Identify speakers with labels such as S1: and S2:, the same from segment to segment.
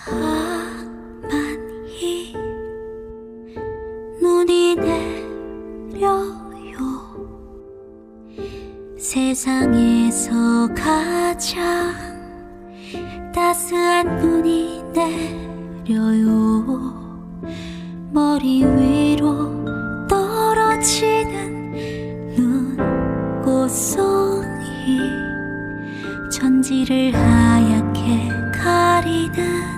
S1: 가만히 눈이 내려요. 세상에서 가장 따스한 눈이 내려요. 머리 위로 떨어지는 눈꽃송이, 천지를 하얗게 가리는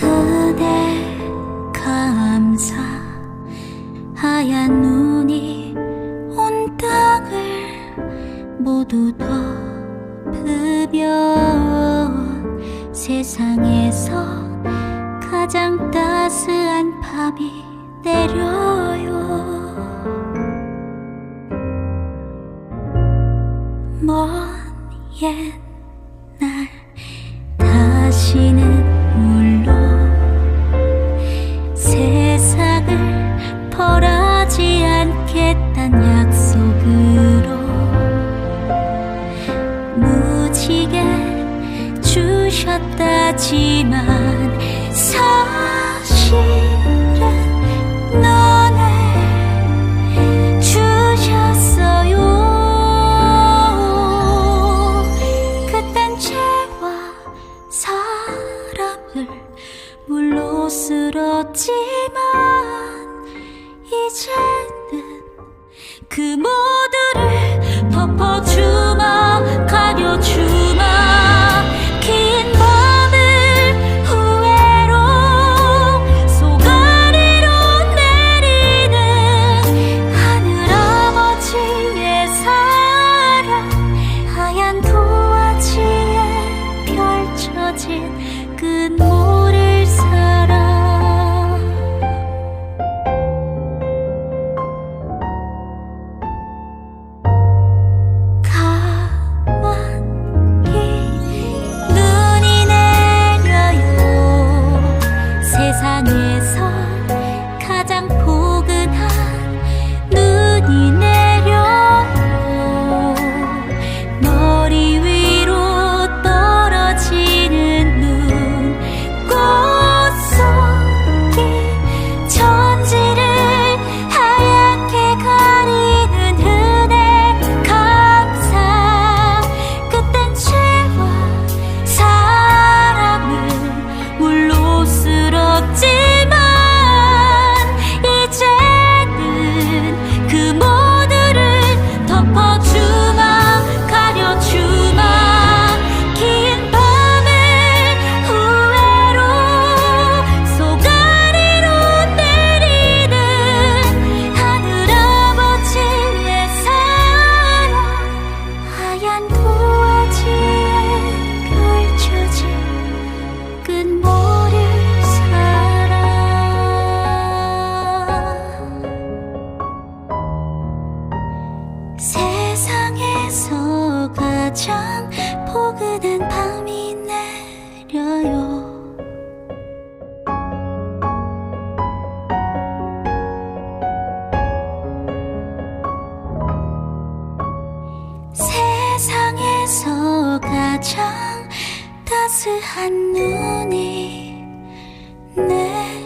S1: 은혜 감사. 하얀 눈이 온 땅을 모두 덮으면 세상에서 가장 따스한 밤이 내려요. 먼 옛날 다시는 물로 세상을 벌하지 않겠단 약속으로 무지개 주셨다지만 사실은 눈을 주셨어요. 그땐 죄와 사람을 물로 쓸었지만 이제는 그 모두를 덮어주마, 가려주마. 긴 밤을 후회로 소가리로 내리는 하늘아버지의 사랑, 하얀 도화지에 펼쳐진 끝모를 사랑. 가만히 눈이 내려요. 세상에서 가장 포근한 눈이 내려요. 머리 위로 떨어지는 눈 꽃송이, 천지를 하얗게 가리는 은혜 감사. 그땐 죄와 사람을 물로 쓸었지만 이제는 그 모두를 덮어주마, 가려주마. 긴 밤을 후회로 소가리로 내리는 하늘아버지의 사랑, 하얀 도화지에 펼쳐진 끝모를 사랑. 세상에서 가장 포근한 밤이 내려요. 세상에서 가장 따스한 눈이 내려요.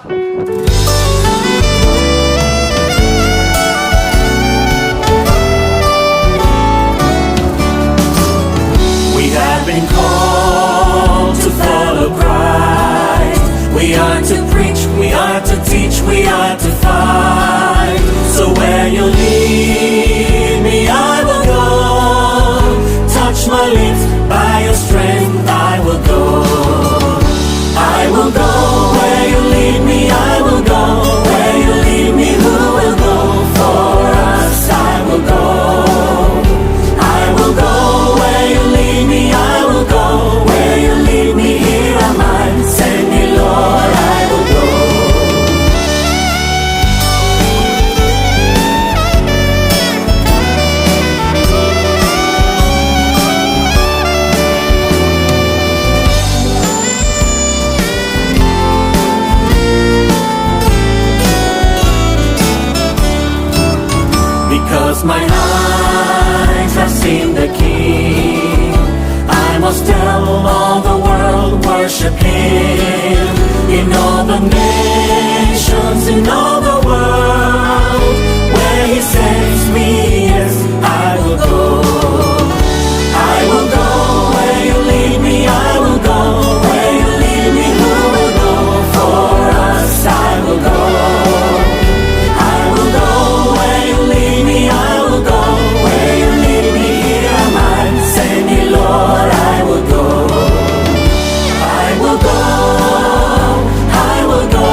S2: We have been called to follow Christ. We are to preach, we are to teach, we are to fight. So where you lead me, I will go. Touch my lips, by your strength, I will go. I will go where you lead me, I will go. Where you lead me, who will go for us? I will go. I will go where you lead me, I will go where you lead me. Here am I, send me, Lord, I will go. Because my eyes have seen the King, I must tell all the world, worship Him. In all the nations, in all the world, where He sends me, yes, I will go. I will go where you lead me, I will go where you lead me. Who will go for us? I will go. I will go where you lead me, I will go where you lead me. Here am I, send me, Lord, I will go. I will go, I will go.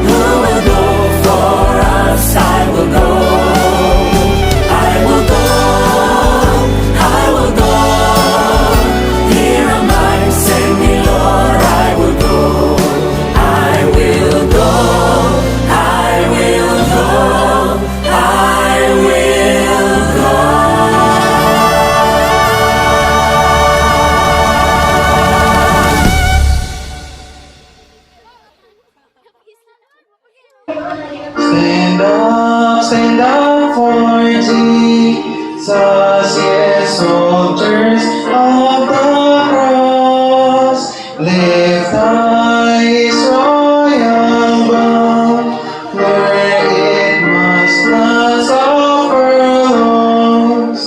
S2: Who will go for us? I will go. I will go, I will go. Here am I, send me, Lord, I will go. I will go, I will go, I will go.
S3: Stand up for Jesus, yes, soldiers of the cross. Lift high His royal banner, it must not suffer loss.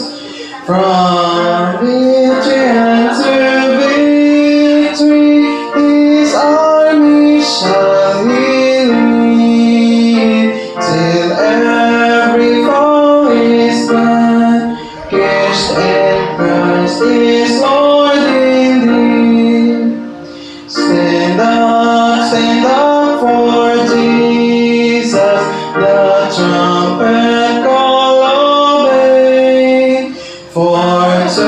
S3: From victory unto victory, His army shall He lead, till every foe is vanquished and Christ is Lord indeed. Stand up for Jesus, the trumpet call obey. For to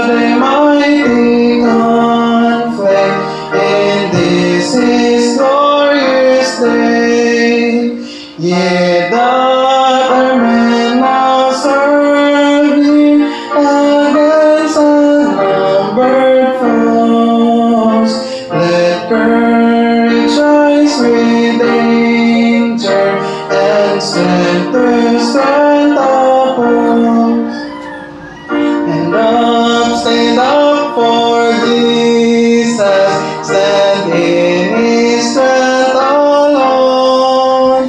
S3: the mighty conflict in this His glorious day. Ye that are men now serving against unnumbered foes, let courage rise with danger and strength to strength oppose. Stand up for Jesus, stand in His strength alone.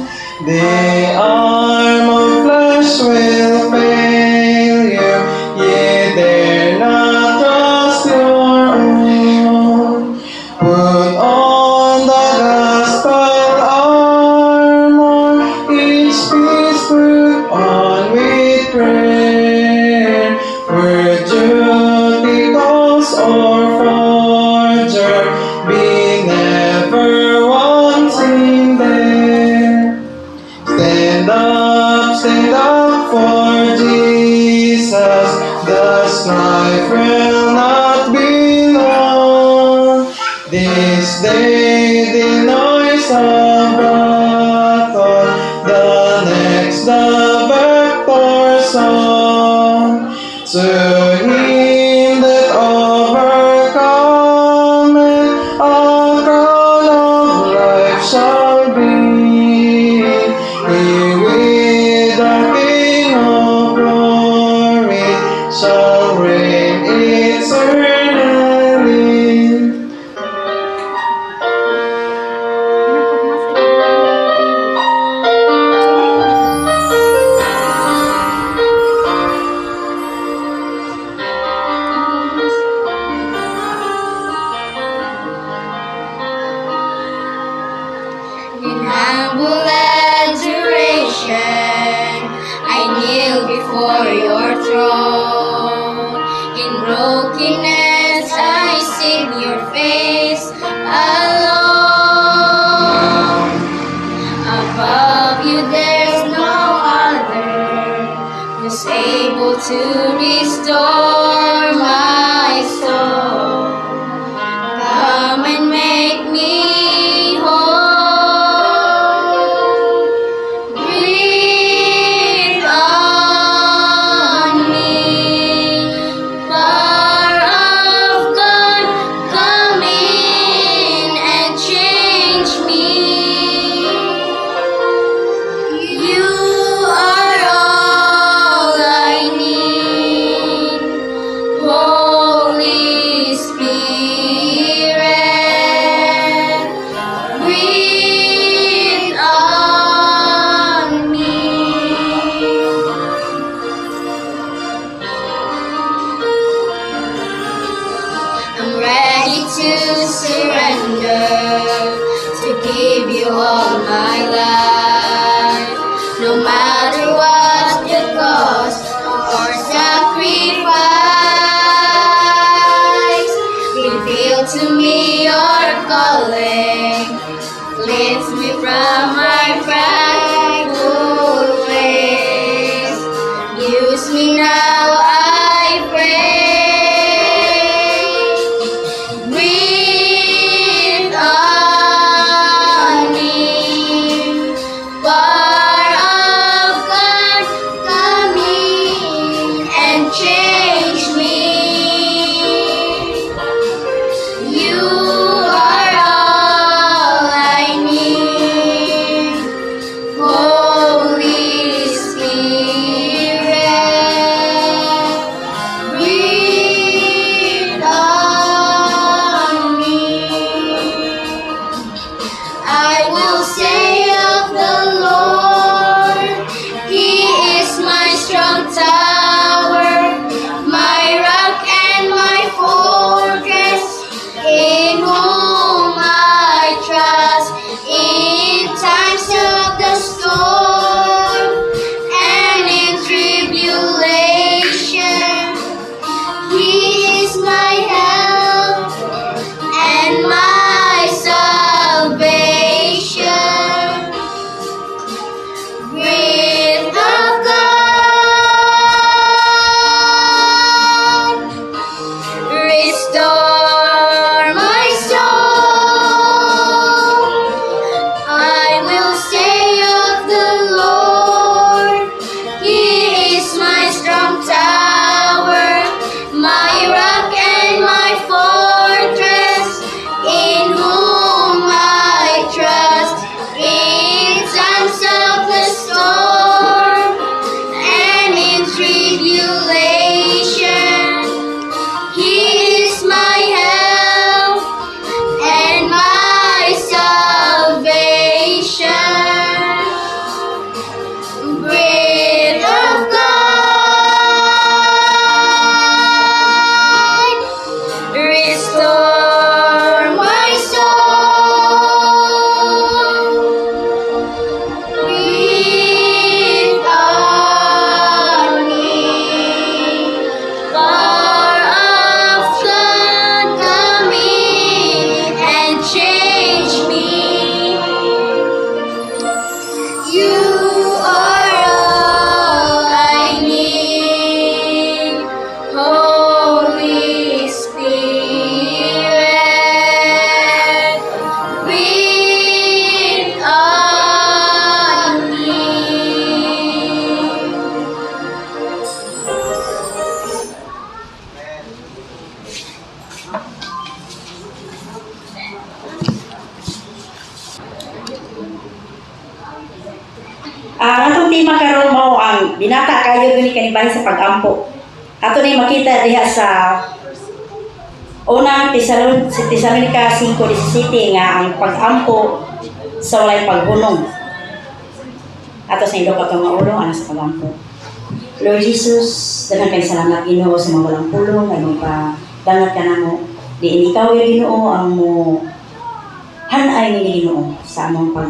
S3: The arm of flesh will fail you, ye dare not trust your own. Put on the gospel armor, each piece put on with prayer. Where duty calls or forger, be never wanting there. Stand up for Jesus, the strife will not be long. This day the noise of battle, the next the victor song. To him that overcometh, a crown of life shall be. He with the King of glory shall reign eternally.
S1: To restore my soul. Come and make me whole. Breathe on me. Power of God, come in and change me. You are all I need, Holy Spirit. Breathe on me. I'm ready to surrender, to give you all my life. No matter what the cost or sacrifice, reveal to me your calling. Cleanse me from my prideful ways. Use me now, I pray. Breathe on me. Power of God, come in and change me. You are all I need, Holy Spirit. Breathe on me. I will say of the Lord, He is my strong tower, my rock and my fortress, in whom I trust. In times of the storm and in tribulation, He is my help and my salvation. Breath of God, restore my soul. I will say of the Lord, He is my strong tower, my rock and my fortress, in whom I trust. In times of the storm and in tribulation, He is my help and my salvation. Breath of God, restore my soul. Breathe on me. Power of God, come in and change me. You are all I need, Holy Spirit. Breathe on me.
S4: Ang atong tema karon mao ang binata kayo gani kanibahin sa pag-ampo. Ato ni makita diha sa Unang Tesalonica 5:17 nga ang pag-ampo sa walay paghunong. Ato sa indok atong mga ulo alang sa pag-ampo. Lord Jesus, daghan kay salamat, Ginoo, sa mga walang pulong ay magpadangat ka namo. Diin ikaw, Ginoo, ang mo hanay ni Ginoo sa among pag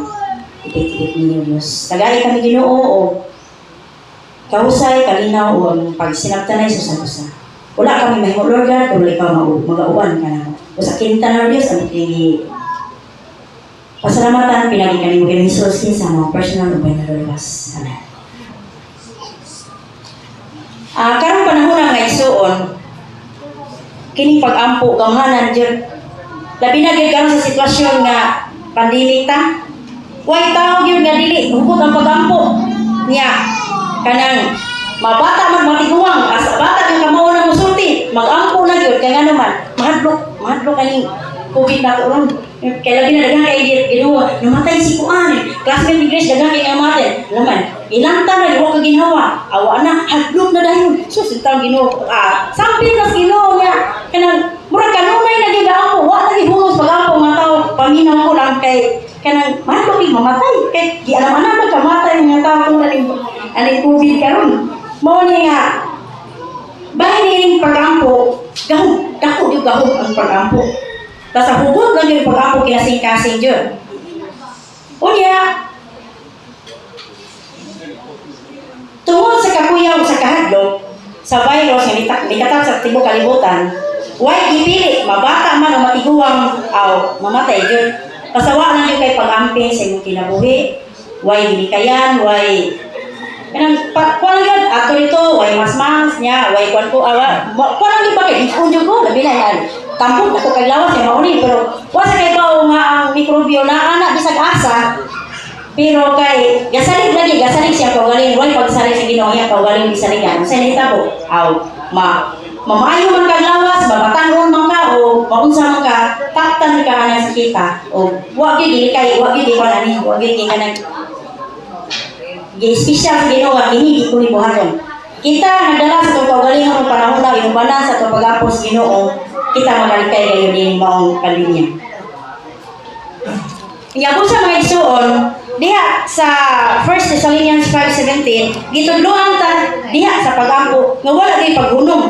S4: ipit-ipit ninyo, Diyos. Tagai kami, Ginoo, o kahusay, kalinaw o ang pagsinabtanay sa usag usa. Wala kami mahimo, Lord God, kung ikaw magauban ka namo. O sa kinta na, Diyos, ang pinigi pasalamatan, pinagi kanimo kay Jesus sa mga personal ug naluwas. Amen. Karong panahon na, mga igsuon, kining pag-ampo gamhanan jud. Labi na gyud karon sa sitwasyon nga pandemic ta. Way tao gyud nga dili hugot ang pag-ampo. Nya kanang mabata man, matiguang, as bata nga kamao na musulti, mag-ampo na gyud kay ngano man mahadlok, mahadlok kaning COVID na to ron. Kay labi na daghan kay Ginoo, namatay si kuan, classmate ni Grace, daghan kay namatay. Naman, ilanta na wa ka ginhawa. Awa na, hadlok na dayon. Sus, intang Ginoo, sampit na sa Ginoo nga kanang murag kanunay na gyud ampo, wa na gihungos pag-ampo mga tao. Paminaw ko lang kay kanang mahadlok gyud mamatay kay gialam-alam na kamatay mga tao kung aning aning COVID karon. Mao ni nga bahin nining pag-ampo, gahom, dako gyud gahom ang pag-ampo. Basta hugot lang yung pag-ampo, kinasing-kasing jud. Unya, tungod sa kakuyaw sa kahadlok sa virus nga mikatap sa tibuok kalibutan, way gipili, mabata man o matiguang, aw, mamatay jud. Basta wa lang jud kay pag-amping sa imong kinabuhi, way gilikayan, way kanang pa kuan lang yun, ato ito, way mas mas niya, way kuan ko, awa, kuan lang yun ba kay ipon jud ko, labi na yan. Tambok ako kay lawas niya mauni, pero wa sa kay bao nga ang mikrobyo na ana bisag asa, pero kay gasalig lagi, gasalig siya kaugaling, way pagsalig sa Ginoo niya kaugaling gisaligan. Sa nahitabo, aw, ma mamaayo man kag lawas, mabatanon man ka o maunsa man ka, taktan ka anang sakita o wa gyud gilikay, wa gyud ikuan ani, wa gyud kanang gi-espesyal sa Ginoo nga kini di ko ni buhaton. Kita nagdala sa atong kaugalingon og panahon na inubanan sa atong pag-ampo sa Ginoo, kita makalikay gayon din maong pandemya. Nya kung sa mga igsuon, diha sa 1 Thessalonians 5:17, gitudloan ta diha sa pag-ampo nga wala gyud paghunong.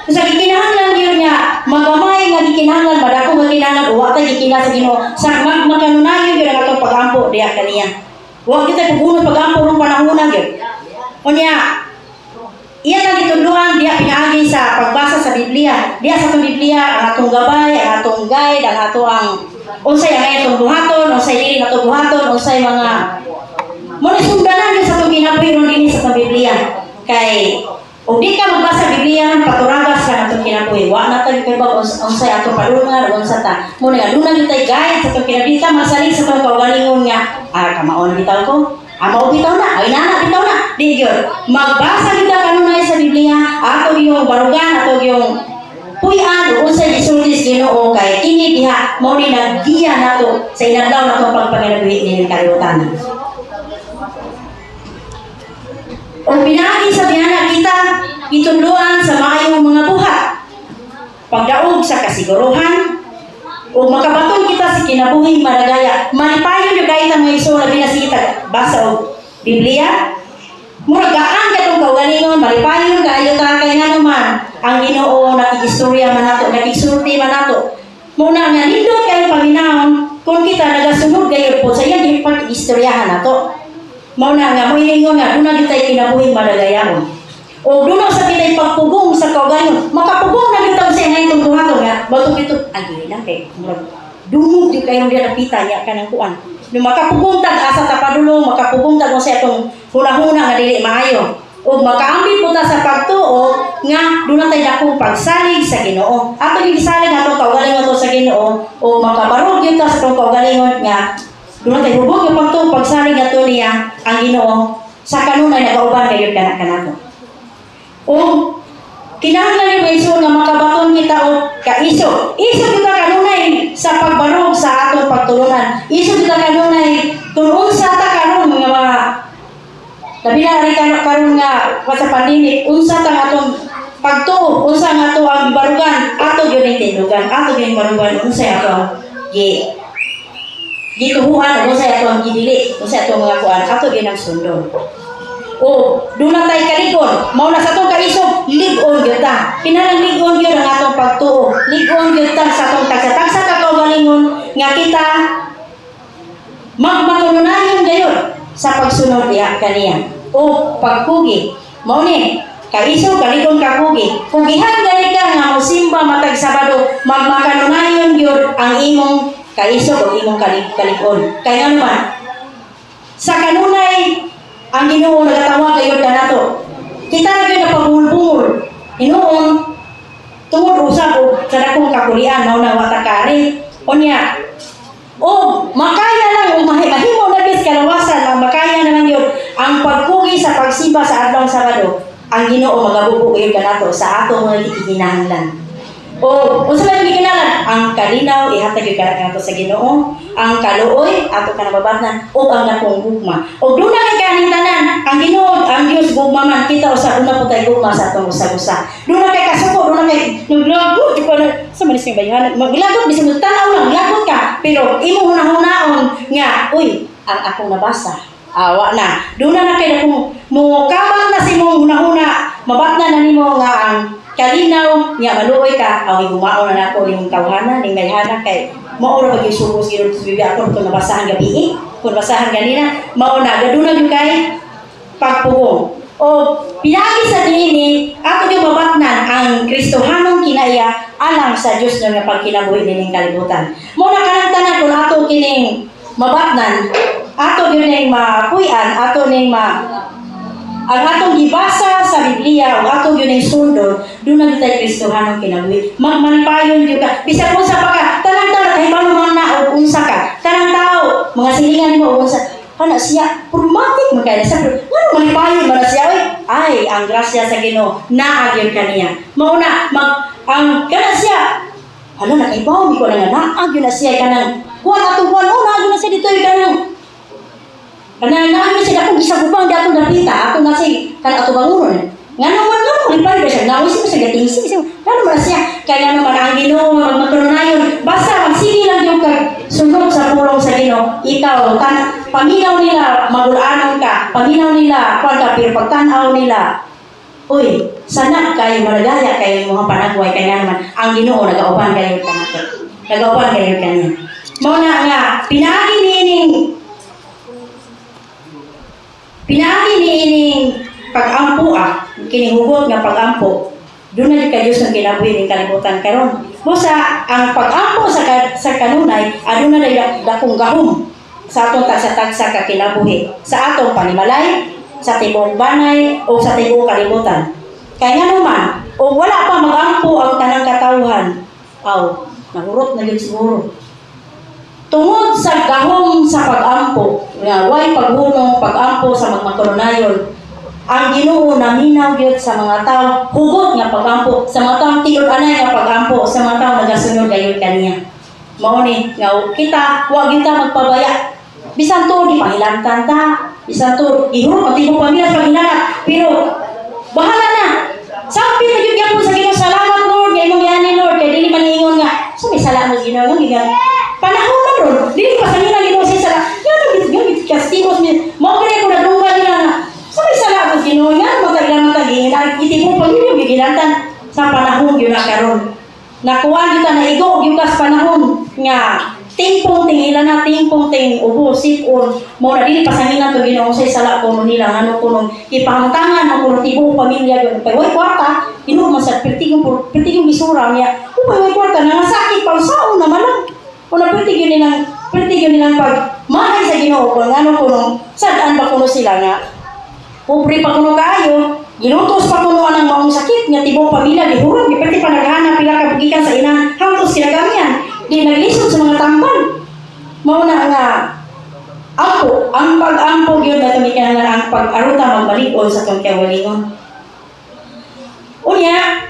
S4: Kung sa gikinahanglan gyud nga magamay nga gikinahanglan, madako nga kinahanglan, wa ta gikinahanglan sa Ginoo sa magmakanunayon gyud ang atong pag-ampo diha kaniya. Wa gyud tay paghunong pag-ampo rong panahon gyud. Unya, iya kang gitudloan diha pinaagi sa pagbasa sa Biblia. Diha sa atong Biblia ang atong gabay, ang atong guide, ang ato ang unsay ang atong buhaton, unsay dili nato buhaton, unsay mga mo ni sundanan gyud sa atong kinabuhi ron dinhi sa atong Biblia. Kay ug di ka magbasa sa Biblia, paturagas ka atong kinabuhi. Wa na tayo kay bag unsay atong padulngan, unsa ta. Mo ni nga duna gyud tay guide sa atong kinabuhi, ta masalig sa atong kaugalingon nga kamaon bitaw ko. Mao bitaw na, ay nana bitaw na. Di gyud. Magbasa kita kanunay sa Biblia, ato yung barugan, ato yung puy-an o unsay gisulti sa Ginoo kay kini diha mao ni naggiya nato sa inadlaw nato pagpanginabuhi nining kalibutan. O pinaagi sa biyana kita gitudloan sa maayong mga buhat, pagdaog sa kasiguruhan, o makabaton kita sa kinabuhing maragaya. Malipayon yung kahit ang mga iso labi na sige basa og Biblia. Murag gaan katong kaugalingon, malipayon kaayo ta kay ngano man ang Ginoo nakikistorya man nato, nakisulti man nato. Muna nga nindot kayo paminawon kung kita nagasunod gayud po sa iyang pag-istoryahan nato. Mao na nga moingon nga duna gyud tay kinabuhing madagayaon. O duna sa kitay pagpugong sa kaugalingon, makapugong na gyud ta sa iyang itong buhaton nga bato gito ay dili lang kay murag dungog gyud kayo diya napita niya kanang kuan. No makapugong tag asa ta padulong, makapugong tag sa atong hunahuna nga dili maayo. O makaambit po ta sa pagtuo nga duna tay dakong pagsalig sa Ginoo. Ato gyud gisalig atong kaugalingon to sa Ginoo o makabarog gyud ta sa atong kaugalingon nga duna tay hubog nga pagtuo pagsalig ato niya ang Ginoo sa kanunay nagauban gayud kana kanato. O kinahanglan yung mga nga makabaton kita og kaisog. Isog kita kanunay sa pagbarog sa atong pagtulunan. Isog kita kanunay kung unsa ta karon nga mga labi na rin karon karon nga wa sa pandemic, unsa ta nga atong pagtuo, unsa nga ato ang barugan, ato gyud ning tindugan, ato gyud ning barugan unsa ato ang gi gituhuan, unsa ato ang gidili, unsa ato mga kuan, ato gyud ang sundon. O duna tay kalig-on, mao na sa atong kaisog, lig-on gyud ta. Kinahanglan lig-on gyud ang atong pagtuo. Lig-on gyud ta sa atong tagsa-tagsa ka kaugalingon nga kita magmatununayon gayud sa pagsunod diha kaniya. O pagkugi. Mao ni kaisog, kalig-on, kakugi. Kugihan gani ka nga mosimba matag Sabado, magmakanunayon gyud ang imong kaisog o imong kalig-on. Kay ngano man sa kanunay ang Ginoo nagatawag gayud kanato. Kita na gyud na pagbulbungon. Hinuon tungod usab og sa dakong kakulian, mao na wa ta kaari. Unya o makaya lang o mahimo na gyud kalawasan, makaya naman yun ang pagkugi sa pagsimba sa adlaw Sabado, ang Ginoo magabubo gyud kanato sa atong mga gikinahanglan. O unsa man gikinahanglan? Ang kalinaw ihatag gyud kanato sa Ginoo, ang kaluoy ato ka nababatnan o ang dakong gugma. O duna kay kaning tanan, ang Ginoo, ang Dios gugma man, kita usa duna po tay gugma sa atong usa-usa. Duna kay kasuko, duna kay naglagot ko na sa manis nga bayuhan, maglagot bisan mo tan-aw lang, lagot ka, pero imo hunahunahon nga, uy, ang akong nabasa awa na. Duna na kay kung mo kabang na sa imong hunahuna, mabatna na nimo nga ang kalinaw nga maluoy ka, aw gumao na nako yung tawhana ning mayhana kay mao ra pag sugos Ginoo sa Biblia ako kung nabasahan gabi eh. Kung nabasahan ganina, mao na gaduna gyud kay pagpugong. O pinaagi sa dinhi ato gyud mabatnan ang Kristohanong kinaiya alang sa Dios nga pagkinabuhi nining kalibutan. Mao na kanang tanan, kung ato kining mabatnan, ato gyud ning mapuy-an, ato ning ma ang atong gibasa sa Biblia o atong gyud ning sundon, duna gyud tay Kristohanong kinabuhi. Magmalipayon gyud ka. Bisan unsa pa ka, tanang tao nakahibalo man na og unsa ka. Tanang tao, mga silingan nimo og unsa kana siya, problematic man kay sa, ngano malipayon man na siya, oy? Ay, ang grasya sa Ginoo naa gyud kaniya. Mao na mag ang kana siya, hala, nakaibaw mi ko na nga naa gyud na siya kanang kuan atong kuan, oh, naa gyud na siya dito kanang kanang naa gyud siya akong gisagubang di atong dapita atong nasi kanang ato bangunon. Nga naman nga malipay ba siya, nawis mo siya gatingsi siya, ngano man na siya, kaya naman ang Ginoo magmakanunayon, basta magsige lang yung kag sunod sa pulong sa Ginoo. Ikaw tan paminaw nila magulanon ka, paminaw nila kuan ka, pero pagtan-aw nila, uy, sana kayo malagaya kayo mga panagway, kaya nga naman ang Ginoo nagauban kayo kanato. Nagauban kayo kaniya. Mao na nga pinaagi niining pag-ampo ah, kining hugot nga pag-ampo. Duna na kay Dios ang kinabuhi ning kalibutan karon. Busa ang pag-ampo sa kanunay aduna na dakong gahom sa atong tagsa-tagsa ka kinabuhi, sa atong panimalay, sa tibuok banay o sa tibuok kalibutan. Kaya nga naman, o wala pa mag-ampo ang tanang katawhan, aw, nahurot na yun siguro. Tungod sa gahom sa pag-ampo, nga way paghunong pag-ampo sa magmakanunayon, ang Ginoo naminaw gyud sa mga tao hugot nga pag-ampo, sa mga tao tinud-anay nga pag-ampo, sa mga tao nagasunod gayud kaniya. Mao ni nga kita wa gyud ta magpabaya. Bisan tuod di pahilantan ta, bisan tuod ihurot ang tibuok pamilya sa paghinanat, pero bahala na. Sabi na gyud gyapon sa Ginoo, salamat Lord nga imong giani Lord, kay dili man ingon nga so may sala mo sa Ginoo nga panahon man ron, dili pa sa nila Ginoo sa sala. Ngano gid gid kastigos mi mao gani ko nadunggan nila nga sa may sala mo sa Ginoo nga matag lang matag itibok pamilya gigilantan sa panahon gyud na karon. Nakuha gyud ta, naigo gyud ka sa panahon nga tingpong tingila na, tingpong ting ubo, sipon, mo na dili pasanginan to Ginoo say sala kuno nila, ngano kuno ipahamtangan ang kuno tibuok pamilya gyud kay way kwarta. Ginoo man sa pertigong pertigong gisura niya, uy, way kwarta, nangasakit pa saon naman lang una, pertig yun nilang pag mahay sa Ginoo kung ngano kuno sad-an ba kuno sila nga pobre pa kuno kaayo, ginutos pa kuno anang maong sakit nga tibuok pamilya gihurot, giperti pa naghanap pila ka bugikan sa inang hangtos kinagamian di naglisod sa mga tamban. Mao na nga ampo, ang pag-ampo gyud na kinahanglan ang pag-aruta magbalig-on sa atong kaugalingon. Unya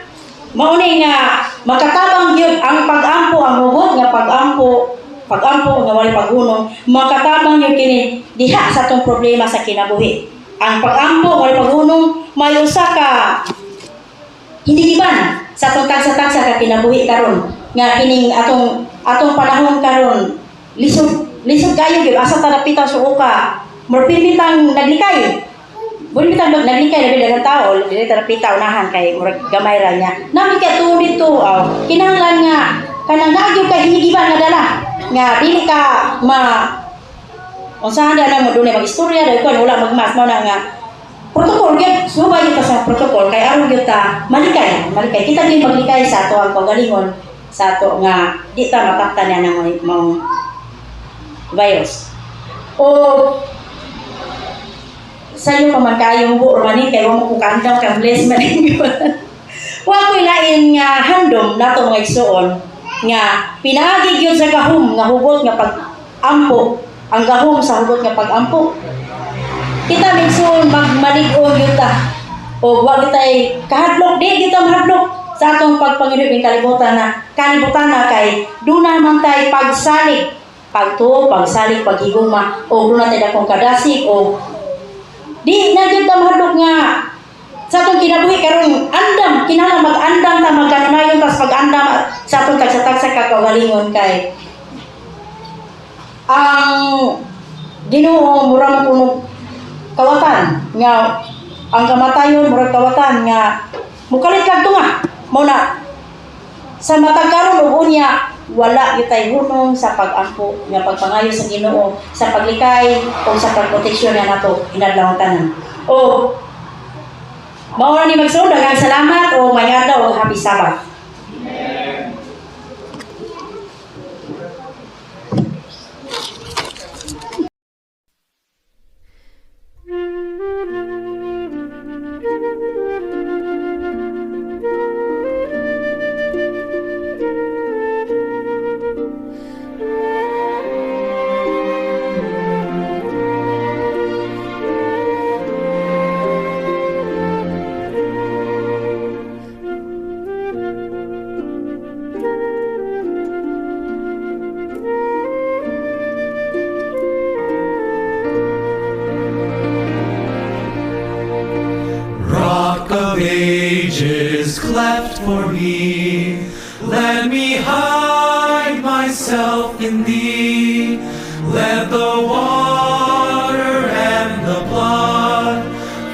S4: mao ni nga makatabang gyud ang pag-ampo, ang hugot nga pag-ampo, pag-ampo nga walay paghunong, makatabang gyud kini diha sa atong problema sa kinabuhi. Ang pag-ampo walay paghunong may usa ka hindigiban sa atong tagsa-tagsa ka kinabuhi karon nga kining atong atong panahon karon, lisod lisod kayo gyud, asa ta napita suoka, murag bitang naglikay. Buwan bitang naglikay na bilang tao, dili ta napita unahan kay murag gamay ra niya. Nami kay tuo dito, aw, kinahanglan nga kanang naa gyud kay hinigiban nga dala nga dili ka ma unsahan na mo dunay mag-istorya dahil kuan wala magmas, mao na nga protocol gyud, subay gyud ta sa protocol kay aron gyud ta malikay, malikay kita gyud, maglikay sa ato ang kaugalingon sa ato nga di ta mataktan niya ng maong virus. O sayo pa man kayo mo or manin kay wa mo ko kandang ka bless man. Wa ko'y lain nga handom nato, mga igsuon, nga pinaagi gyud sa gahom nga hugot nga pag-ampo, ang gahom sa hugot nga pag-ampo. Kita, mga igsuon, magmalig-on gyud ta. O wa kitay kahadlok, di kita mahadlok sa atong pagpanginip ng kalibutan na kalibutan na kay duna man tay pagsalig, pagtuo, pagsalig, paghigugma o duna tay dakong kadasig o di na gyud ta mahadlok nga sa atong kinabuhi karon andam kinahanglan mag-andam ta, magkanunayon tas pag-andam sa atong tagsa-tagsa ka kaugalingon kay ang Ginoo mura man kuno kawatan nga ang kamatayon murag kawatan nga mukalit lang tunga. Mao na sa matag karon ug unya, wala gyud hunong sa pag-ampo nga pagpangayo sa Ginoo sa paglikay o sa pagproteksyon nga nato inadlaw tanan. O mao na ni, magsuon. Daghang salamat o may adlaw o happy Sabbath.
S2: Rock of Ages, cleft for me. Let me hide myself in thee. Let the water and the blood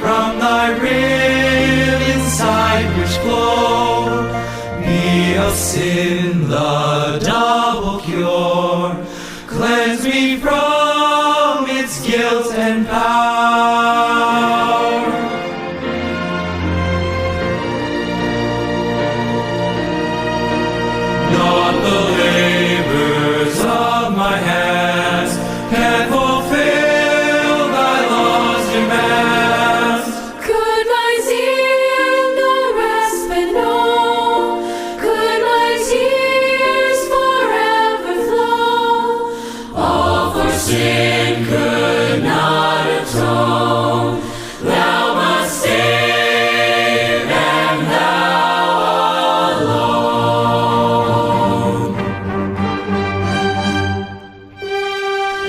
S2: from thy riven side which flow be of sin the double cure. Cleanse me from its guilt and power. Not the labors of my hands can fulfill thy law's demands.
S1: Could my zeal no respite know? Could my tears forever flow?
S2: All for sin could not atone. Thou must save, and thou alone.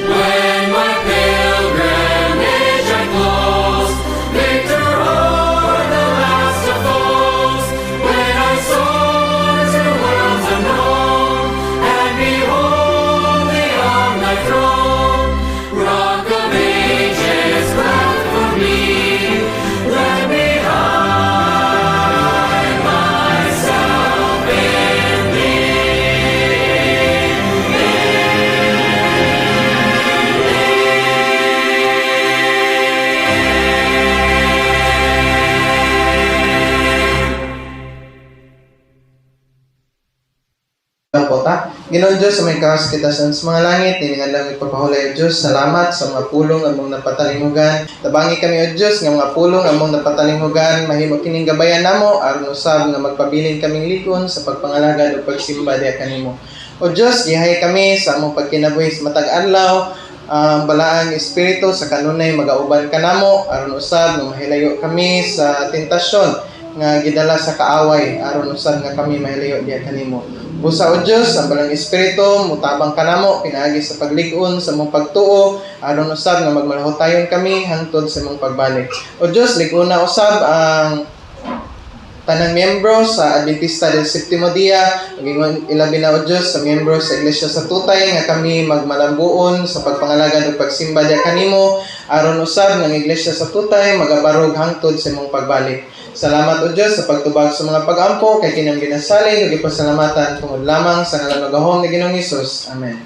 S2: When my pilgrimage I close, victor o'er the last of foes, when I soar to worlds unknown, and behold thee on thy throne, Rock of Ages, cleft for me, let me hide myself in thee.
S3: Po ta. Ginoong Diyos, sa may kataas-katasan sa mga langit, nining adlaw ipapahulay, O Diyos, salamat sa mga pulong among napatalinghugan. Tabangi kami, O Diyos, nga mga pulong among napatalinghugan, mahimo kining gabayan namo aron usab nga magpabilin kaming lig-on sa pagpangalagad ug pagsimba diha kanimo. O Diyos, giyahi kami sa among pagkinabuhi sa matag adlaw, ang balaang espiritu sa kanunay magauban kanamo aron usab nga mahilayo kami sa tentasyon nga gidala sa kaaway aron usab nga kami mahilayo diha kanimo. Busa, O Dios, ang balang espiritu mutabang kanamo pinaagi sa paglig-on sa mong pagtuo aron usab nga magmalahutayon kami hangtod sa mong pagbalik. O Dios, lig-ona usab ang tanang miyembro sa Adventista del Septimo Dia, ug ilabi na, O Dios, sa miyembro sa Iglesia sa Tutay nga kami magmalambuon sa pagpangalagad ug pagsimba diha kanimo aron usab nga ang Iglesia sa Tutay magabarog hangtod sa imong pagbalik. Salamat, O Dios, sa pagtubag sa mga pag-ampo kay kinang ginasalig ug gipasalamatan tungod lamang sa ngalan magahom ni Ginoong Hesus. Amen.